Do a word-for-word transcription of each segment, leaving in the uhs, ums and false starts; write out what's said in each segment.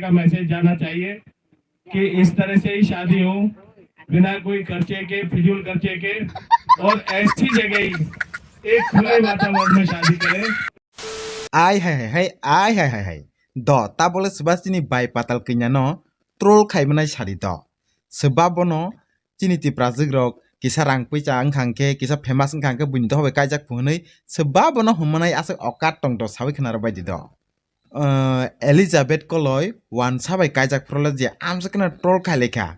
का मैसेज जाना चाहिए कि इस तरह से ही शादी हो, बिना कोई खर्चे के, फिजूल खर्चे के, और ऐसी जगह ही एक खुले वातावरण में शादी करें। Ai hai hai hai, ai hai hai hai. Do, tabole swba chini bai patal kanya no troll khai manai sari do. Swba bono chini Tiprajwk rok kisa rang puisa wngkha hwnkhe, kisa famous wngkha hwnkhe buini dohor bai kaijak phu hwnwi swba bono hum manai aswk okat tong do sawi khna rw bai di do. Ah, Elizabeth Koloi wansa bai kaijak phuru le je amsa kheno troll khai lekha.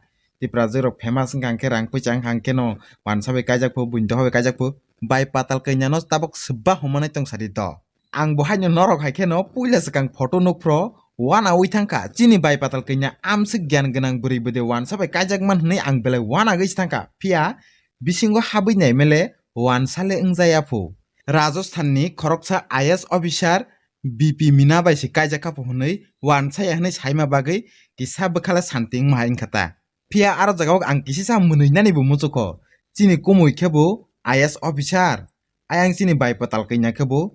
Tiprajwk rok famous wngkha hwnkhe, rang puisa wngkha hwnkhe no wansa bai kaijak phu, buini dohor bai kaijak phu. Bai patal kanya no tabok swba hum manai tong sari do. Ang bo haino norok hai kheno puila swkang photo nukphro wana wi thangkha. Chini bai patal kanya amswk gyan gwnang bwrwi bwdwi wansa bai kaijak man hwnwi ang belai wana gwi thangkha. Phiya bisingo habwi nai mele wansa le wngjaya phu. Rajasthan ni khoroksa I A S officer B P Mina bai se kaijak kha phu hwnwi wansa ya hwnwi saima bagwi kisa bwkha le santi wngma hai wngkha ta. Phiya aro jagao ang kisisa mwnwi nani bo muchukho. Chini kumui khe bo I A S officer. Ayang chini bai patal kanya khe bo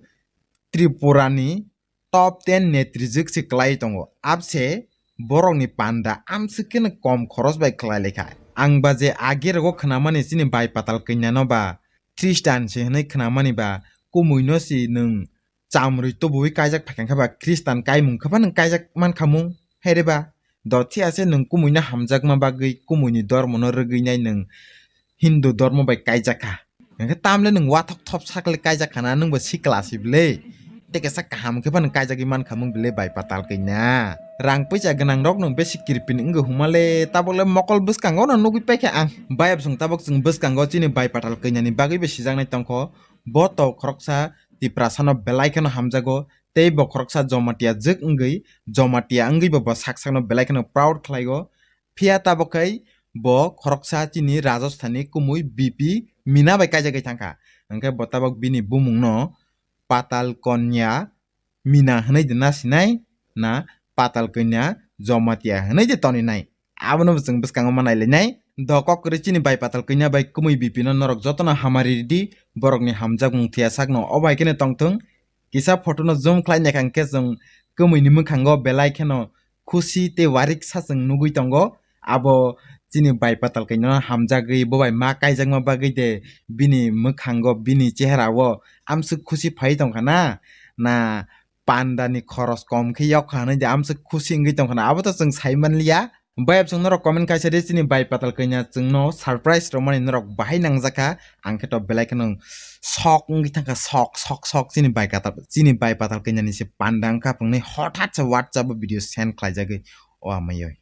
Tripura ni top ten netrijwk se kwlai tongo. Abse borok ni panda amswk kheno kom khoros bai kwlai lekha. Ang ba je age rogo khwnamani chini bai patal kanya no ba Christian se hwnwi khwnamani ba kumui no si nwng chamrwi tubuwi kaijak phaikha khe ba Christian kaimung khe ba nwng kaijak mankha mung? Haire ba, do thiya se nwng kumui no hamjakma bagwi kumui ni dormo no rwgwi nai nwng Hindu dormo bai kaijak kha. Hwnkhe tamle nwng wathok thop sakle kaijak khana, nwng bo sikla si bwle. Tei kaisa kaham khe phano kaijagwi mankha mung bwle bai patal kanya. Rang puisa gwnang rok nwng besi kirpin wngwi humale, tabokle mokol bwskango no nugwi paikha ang. Bayap song tabok chwng bwskango chini bai patal kanya ni bagwi bo sijaknai tongkho. Bo to khoroksa Tiprasa no belai kheno hamjago, tei bo khoroksa Jomatia jwk wngwi, Jomatia wngwi bo, bo sak sakno belai kheno proud khlaigo. Phiya tabok khai bo khoroksa chini Rajasthani kumui B P Mina bai kaijagwi thangkha. Hwnkhe bo tabok bini bumungno Patal Konya Mina hwnwi de na sinai, na Patal Konya Jomatia hwnwi de toninai? Abono bo chwng bwskango ma nailainai. Do kok kwrwi chini bai patal kanya bai kumui bipino norok jotono hamari ridi, borokni hamjakmung thwiya sakno obo hai kheno tongthwng. Kisa photo no zoom khlai naikha hwnkhe chwng kumui ni mwkhango belai kheno khusi tei wariksa chwng nugwi tongo. Abo chini bai patal kanya no hamjagwi bo bai ma kaijakma bagwi de bini mwkhango, bini chehra o amswk khusi phai tongkha na, na panda ni khoros kom khe yok kha hwnwi de amswk khusi wngwi tongkha na, abo to chwng sai manliya. Bayap chwng norok comment kaisa di, chini bai patal kanya chwngno surprise romani norok bahai nangjakha. Ang khe to belai kheno sok wngwi thangkha, sok, sok, sok, chini bai katal, chini bai patal kanya ni se panda wngkha phungnwi hothat se WhatsApp o video send khlaijagwi o amaioi.